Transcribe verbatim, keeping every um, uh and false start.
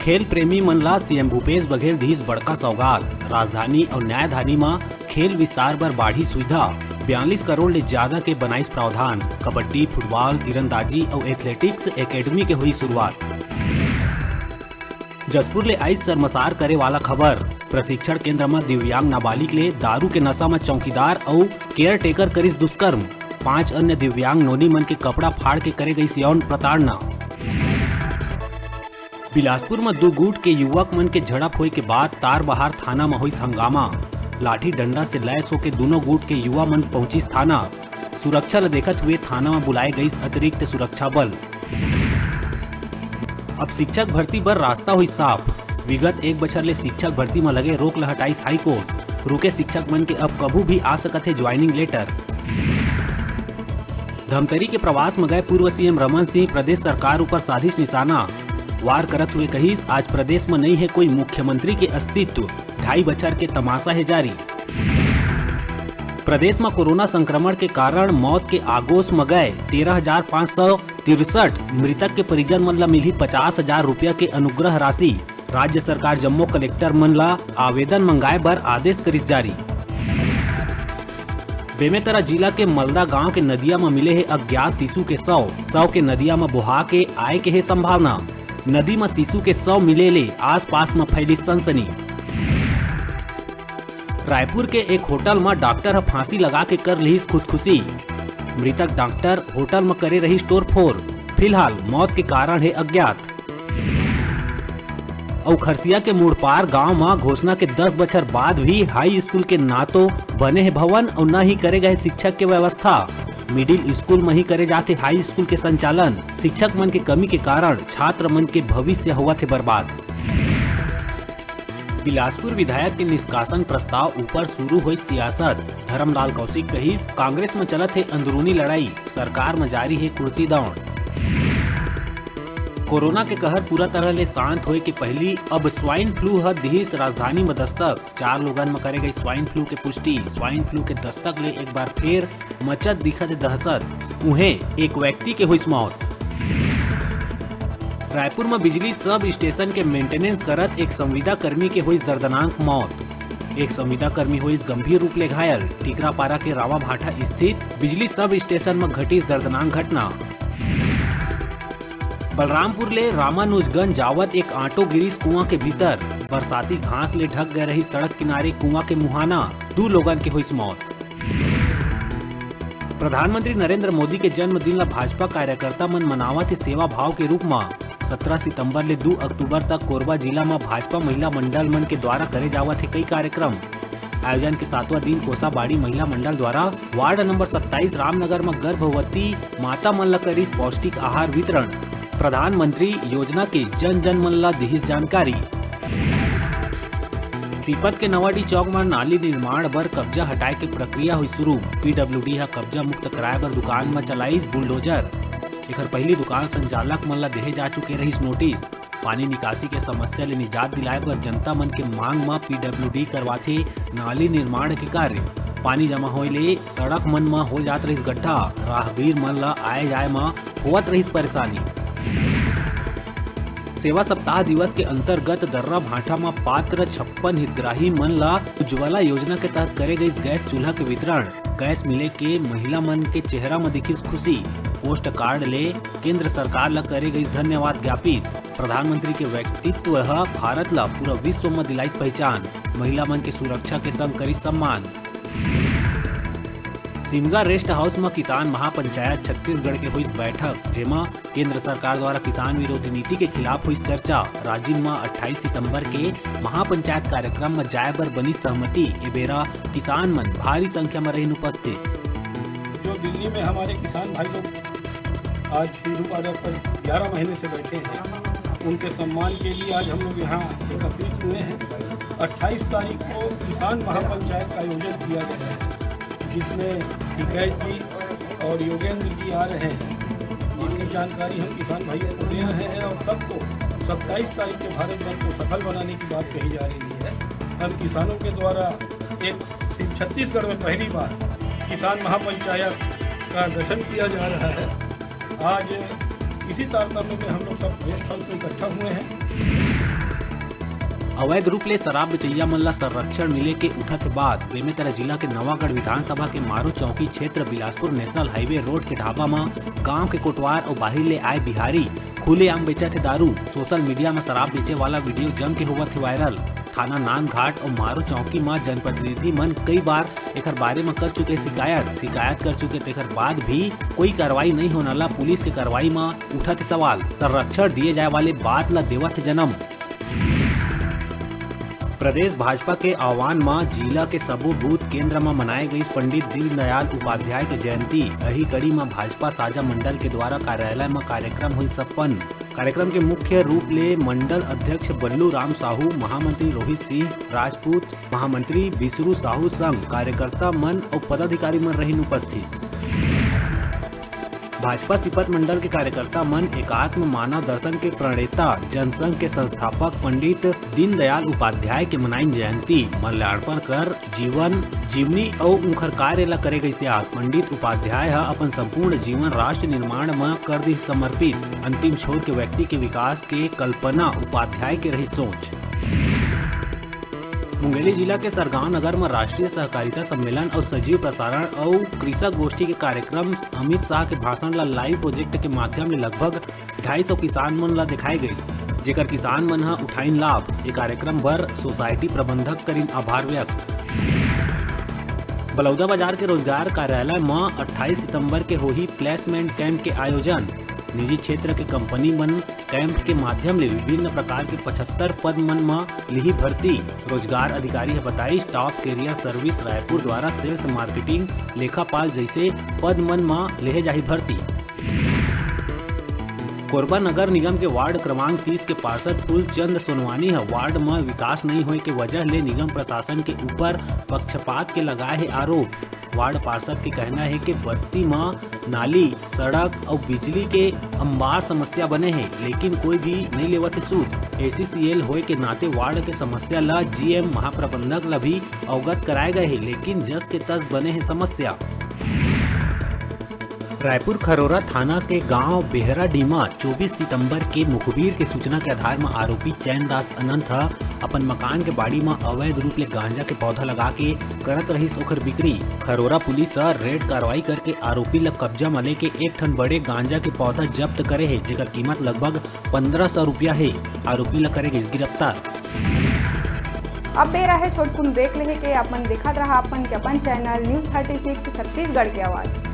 खेल प्रेमी मन ला सीएम भूपेश बघेल दिस बड़का सौगात। राजधानी अउ न्यायधानी म खेल विस्तार बर बाढ़ी सुविधा, बयालीस करोड़ ले ज्यादा के बनाइस प्रावधान। कबड्डी, फुटबॉल, तीरंदाजी अउ एथलेटिक्स एकेडमी के हुई शुरुआत। जशपुर ले आइस सरमसार करे वाला खबर। प्रशिक्षण केंद्र म दिव्यांग नाबालिग ले दारू के नशा म चौकीदार अउ केयरटेकर करिस दुष्कर्म। पांच अन्य दिव्यांग नोनी मन के कपड़ा फाड़ के करे गइस यौन प्रताड़ना। बिलासपुर म दू गुट के युवक मन के झड़प होय के बाद तारबहार थाना म होइस हंगामा। लाठी डंडा से लैस होके दूनों गुट के युवा मन पहुंचिस थाना। सुरक्षा ल देखत हुए थाना म बुलाए गइस अतिरिक्त सुरक्षा बल। अब शिक्षक भर्ती बर रास्ता होइस साफ। विगत एक बछर ले शिक्षक भर्ती म लगे रोक ल हटाइस हाईकोर्ट। रुके शिक्षक मन के अब कभू भी आ सकत हे ज्वाइनिंग लेटर। धमतरी के प्रवास म गए पूर्व सीएम रमन सिंह प्रदेश सरकार ऊपर साधिस निशाना। वार करत हुए कहिस, आज प्रदेश म नइ हे कोई मुख्यमंत्री के अस्तित्व, ढाई बछर के तमाशा हे जारी। प्रदेश म कोरोना संक्रमण के कारण मौत के आगोश म गए तेरह हजार पाँच सौ तिरसठ मृतक के परिजन मन ल मिलही पचास हजार रुपया के अनुग्रह राशि। राज्य सरकार जम्मो कलेक्टर मन ल आवेदन मंगाए बर आदेश करिस जारी। बेमेतरा जिला के मलदा गांव के नदिया म मिले हे अज्ञात शिशु के शव। शव के नदिया म बोहा के आए के हे संभावना। नदी म शिशु के शव मिले ले आसपास म फैलिस सनसनी। रायपुर के एक होटल म डॉक्टर ह फांसी लगा के कर लिहिस खुदकुशी। मृतक डॉक्टर होटल म करे रहिस तोड़फोड़। फिलहाल मौत के कारण हे अज्ञात। अउ खरसिया के मुड़पार गांव म घोषणा के दस बछर बाद भी हाई स्कूल के ना तो बने हे भवन अउ न ही करे गए शिक्षक के व्यवस्था। मिडिल स्कूल म ही करे जाथे हाई स्कूल के संचालन। शिक्षक मन के कमी के कारण छात्र मन के भविष्य होवत हे बर्बाद। बिलासपुर विधायक के निष्कासन प्रस्ताव ऊपर शुरू होइस सियासत। धर्मलाल कौशिक कहिस, कांग्रेस म चलत हे अंदरूनी लड़ाई, सरकार म जारी हे कुर्सी दौड़। कोरोना के कहर पूरा तरह ले शांत होए के पहिली अब स्वाइन फ्लू ह दिहिस राजधानी म दस्तक। चार लोगन म करे गई स्वाइन फ्लू के पुष्टि। स्वाइन फ्लू के दस्तक ले एक बार फेर मचत दिखत हे दहशत। उहें, एक व्यक्ति के होइस मौत। रायपुर म बिजली सब स्टेशन के मेंटेनेंस करत एक संविदा कर्मी के होइस दर्दनाक मौत। एक संविदा कर्मी होइस गंभीर रूप ले घायल। टिकरापारा के रावाभाठा स्थित बिजली सब स्टेशन म घटिस दर्दनाक घटना। बलरामपुर ले रामानुजगंज जावत एक ऑटो गिरिस कुआं के भीतर। बरसाती घास ले ढक गए रहिस सड़क किनारे कुआं के मुहाना। दू लोगन के होइस मौत। प्रधानमंत्री नरेंद्र मोदी के जन्मदिन ल भाजपा कार्यकर्ता मन मनावत हे सेवा भाव के रूप म। सत्रह सितंबर ले दू अक्टूबर तक कोरबा जिला म भाजपा महिला मंडल मन के द्वारा करे जावत हे कई कार्यक्रम। आयोजन के सातवां दिन कोसाबाड़ी महिला मंडल द्वारा वार्ड नंबर सत्ताईस रामनगर म गर्भवती माता मन ल करिस पौष्टिक आहार वितरण। प्रधानमंत्री योजना के जन जन मन ल दिहिस जानकारी। सीपत के नवाडी चौक म नाली निर्माण बर कब्जा हटाए के प्रक्रिया हुई शुरू। पीडब्ल्यूडी ह कब्जा मुक्त कराए बर दुकान म चलाइस बुलडोजर। एखर पहिली दुकान संचालक मन ल देहे जा चुके रहिस नोटिस। पानी निकासी के समस्या ले निजात दिलाए बर जनता मन के मांग म पीडब्ल्यूडी करवाथे नाली निर्माण के कार्य। पानी जमा होए ले सड़क मन म हो जात रहिस गड्ढा, राहगीर मन ल आए जाए म होवत रहिस परेशानी। सेवा सप्ताह दिवस के अंतर्गत दर्रा भाठा म पात्र छप्पन हितग्राही मन ल उज्ज्वला योजना के तहत करे गइस गैस चूल्हा के वितरण। गैस मिले के महिला मन के चेहरा म दिखिस खुशी। पोस्ट कार्ड ले केंद्र सरकार ल करे गइस धन्यवाद ज्ञापित। प्रधानमंत्री के व्यक्तित्व ह भारत ल पूरा विश्व म दिलाइस पहचान। महिला मन के सुरक्षा के संग करिस सम्मान। सिमगा रेस्ट हाउस म किसान महापंचायत छत्तीसगढ़ के होइस बैठक, जेमा केंद्र सरकार द्वारा किसान विरोधी नीति के खिलाफ होइस चर्चा। राजिम म अट्ठाईस सितंबर के महापंचायत कार्यक्रम म जाय बर बनिस सहमति। ए बेरा किसान मन भारी संख्या म रहिन उपस्थित। जो दिल्ली में हमारे किसान भाई लोग आज सिंधु बॉर्डर पर ग्यारह महीने से बैठे हैं, उनके सम्मान के लिए आज हम लोग यहाँ एकत्रित हुए हैं। अट्ठाईस तारीख को किसान महापंचायत का आयोजन किया गया है, जिसमें टिकैत जी और योगेंद्र जी आ रहे हैं, जिसकी जानकारी हम किसान भाइयों को दे रहे हैं और सबको सत्ताईस तारीख के भारत बंद को सफल बनाने की बात कही जा रही है। हम किसानों के द्वारा एक सिर्फ छत्तीसगढ़ में पहली बार किसान महापंचायत का गठन किया जा रहा है। आज इसी तारतम्य में हम लोग सब रेस्ट हाउस में इकट्ठा हुए हैं। अवैध रूप ले शराब बेचइया मन ला संरक्षण मिले के उठत हे बात। बेमेतरा जिला के नवागढ़ विधानसभा के मारू चौकी क्षेत्र बिलासपुर नेशनल हाईवे रोड के ढाबा म गांव के कोटवार अउ बाहिर ले आए बिहारी खुलेआम बेचत हे दारू। सोशल मीडिया म शराब बेचे वाला वीडियो जम के होवत हे वायरल। थाना नांदघाट अउ मारू चौकी म जनप्रतिनिधि मन कई बार एखर बारे म कर चुके शिकायत, शिकायत कर चुके, तेखर बाद भी कोई कार्रवाई नइ होना ला पुलिस के कार्रवाई म उठत हे सवाल। संरक्षण दिए जाए वाले बात ला देवत हे जन्म। प्रदेश भाजपा के आह्वान म जिला के सबो बूथ केंद्र म मनाए गईस पंडित दीनदयाल उपाध्याय के जयंती। अही कड़ी म भाजपा साजा मंडल के द्वारा कार्यालय म कार्यक्रम हुई संपन्न। कार्यक्रम के मुख्य रूप ले मंडल अध्यक्ष बल्लू राम साहू, महामंत्री रोहित सिंह राजपूत, महामंत्री बिसरू साहू संग कार्यकर्ता मन अउ पदाधिकारी मन रहिन उपस्थित। भाजपा सिपत मंडल के कार्यकर्ता मन एकात्म मानव दर्शन के प्रणेता, जनसंघ के संस्थापक पंडित दीनदयाल उपाध्याय के मनाइन जयंती। माल्यार्पण कर जीवन, जीवनी अउ उंखर कार्य ला करे गइस याद। पंडित उपाध्याय ह अपन संपूर्ण जीवन राष्ट्र निर्माण म कर दिस समर्पित। अंतिम छोर के व्यक्ति के विकास के कल्पना उपाध्याय के रही सोच। मुंगेली जिला के सरगांव नगर म राष्ट्रीय सहकारिता सम्मेलन अउ सजीव प्रसारण अउ कृषक गोष्ठी के कार्यक्रम अमित शाह के भाषण ला लाइव प्रोजेक्ट के माध्यम ले लगभग ढाई सौ किसान मन ला दिखाए गइस, जेकर किसान मन ह उठाइन लाभ। ए कार्यक्रम बर सोसाइटी प्रबंधक करिन आभार व्यक्त। बलौदा बाजार के रोजगार कार्यालय म अट्ठाईस सितंबर के होही प्लेसमेंट कैंप के आयोजन। निजी क्षेत्र के कंपनी मन कैंप के माध्यम ले विभिन्न प्रकार के पचहत्तर पद मन म लिही भर्ती। रोजगार अधिकारी ह बताइस, टॉप कैरियर सर्विस रायपुर द्वारा सेल्स, मार्केटिंग, लेखापाल जइसे पद मन म लेहे जाही भर्ती। कोरबा नगर निगम के वार्ड क्रमांक तीस के पार्षद फूलचंद सोनवानी ह वार्ड म विकास नइ होए के वजह ले निगम प्रशासन के ऊपर पक्षपात के लगाए हे आरोप। वार्ड पार्षद के कहना हे कि बस्ती म नाली, सड़क अउ बिजली के अंबार समस्या बने हे, लेकिन कोई भी नइ लेवत हे सूद। एसीसीएल होए के नाते वार्ड के समस्या ल जीएम महाप्रबंधक ल भी अवगत कराए गए हे, लेकिन जस के तस बने हे समस्या। रायपुर खरोरा थाना के गांव बेहराडीह म चौबीस सितंबर के मुखबिर के सूचना के आधार म आरोपी चैनदास अनंत ह अपन मकान के बाड़ी म अवैध रूप ले गांजा के पौधा लगा के करत रहिस ओखर बिक्री। खरोरा पुलिस ह रेड कार्रवाई करके आरोपी ल कब्जा म लेके एक ठन बड़े गांजा के पौधा जब्त करे हे, जेकर कीमत लगभग पन्द्रह सौ रुपया हे। आरोपी ल करे गइस गिरफ्तार। अब बेरा हे छोटकुन ब्रेक लेहे के। अपन देखत रहा अपन के अपन channel news thirty six Chhattisgarh के आवाज़।